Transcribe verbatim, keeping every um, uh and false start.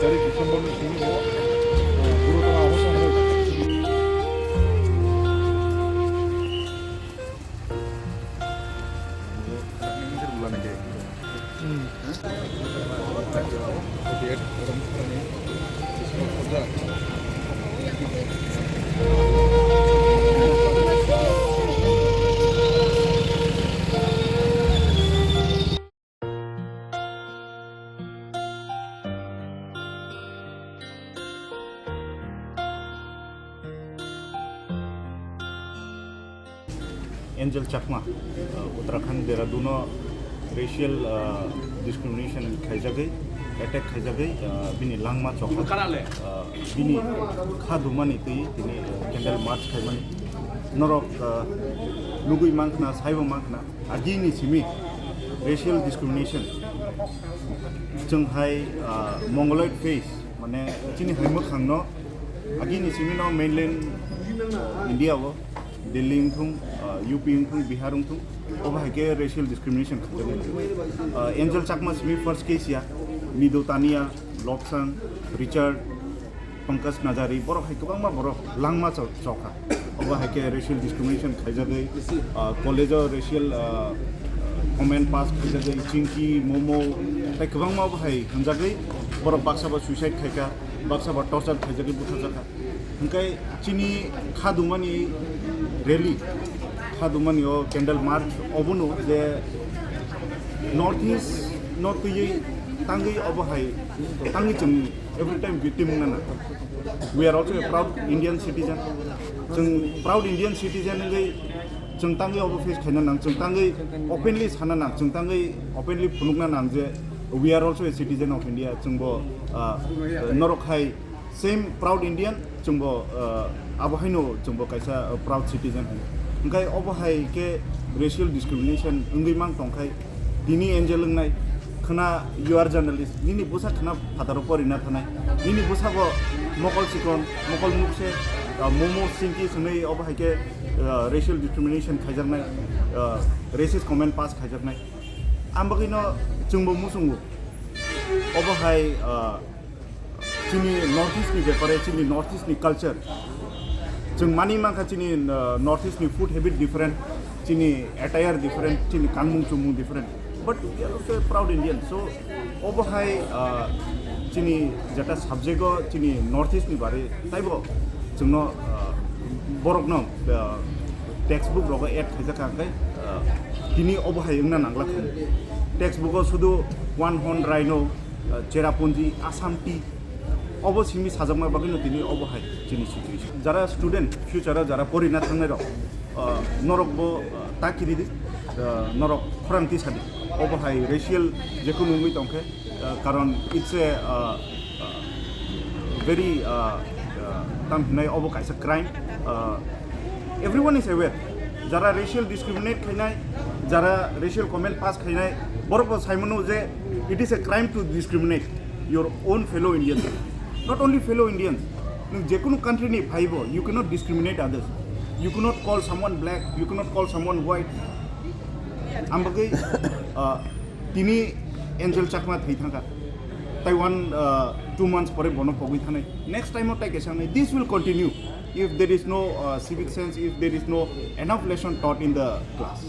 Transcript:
December ni simi bo, ah, puro to ahos ahos. Angel Chakma, uh, Uttarakhand, Dehradun-o racial, uh, discrimination khaijagwi, attack khaijagwi, uh, bini langma chokha, uh, bini kha dumani twi tini, uh, candle march khaimani. Norok, uh, nugwi mankha, saibo mankha. Agini simi racial discrimination. Chwng hai, ah, mongoloid face, mane chini hai mwkhangno agini simi no mainland India o, Delhi wngthung, ah, U P wngthung, Bihar wngthung, obo hai khe racial discrimination khajago. Ah, Angel Chakma simi first case ya, Nido Tania, Lobsang, Richard, Pankaj Najari, borok hai kwbangma borok langma cho-, chokha. Obo hai khe racial discrimination khaijagwi, ah, college-o racial, ah, comment pass khaijagwi, chingki, momo, tei kwbangma obo hai hwnjagwi borok baksa bo suicide khaikha, baksa bo torture khaijagwi butharjakha. Hwnkhe chini kha dumani rally, kha dumani o candle march obono je North East no twiwi tangwi obo hai tangwi chwng every time victim wngna nang. We are also a proud Indian citizen. Chwng proud Indian citizen wngwi chwng tangwi obo face khaina nang, chwng tangwi openly sana nang, chwng tangwi openly phunukna nang je we are also a citizen of India. Chwngbo, ah, norok hai same proud Indian, chwngbo, ah, abo haino chwngbo kaisa, ah, proud citizen hwnwi. Hwnkhe obo hai khe racial discrimination wngwi mang tongkhai, tini Angel wngnai, khwna you are journalist, nini bwsa khwna phataro porina thanai, nini bwsabo mokol chikon, mokol mukse, ah, momo singki swnwi obo hai khe, ah, racial discrimination khaijaknai, ah, racist comment pass khaijaknai. Ang bagwino chwngbo muchungo. Obo hai, ah, chini North East ni bepare, chini North East ni culture. Chwng mani mankha chini, uh, North East ni food habit different, chini attire different, chini kanmung chumung different. But we are also a proud Indian. So, obo hai, uh, chini jeta subject o chini North East ni bare taibo chwngno, uh, borokno, uh, textbook rogo add khaijak kha, hwnkhe, uh, tini obo hai wngna nangla kha. Textbook o sudu one horn rhino, uh, Cherrapunji, Assam tea, obo simi sajakma bagwino tini obo hai chini situation. Jara student, future o jara porina thangnai rok, uh, norok bo, uh, ta kiri di, uh, norok khorang tisa di. Obo hai racial jekunu wngwi tongkhe, uh, karon it's a, uh, uh, very, uh, uh, tam hinai obo kaisa crime. Uh, everyone is aware. Jara racial discriminate khainai, jara racial comment pass khainai, borok bo saimano je it is a crime to discriminate your own fellow Indians. Not only fellow Indians, nwng jekunu country ni phaibo, you cannot discriminate others. You cannot call someone black, you cannot call someone white. Ang bagwi, uh, tini Angel Chakma thwi thangkha. Tai one, uh, two months pore bono pogwi thanai. Next time o tai kaisa wngnai. This will continue if there is no, uh, civic sense, if there is no enough lesson taught in the class.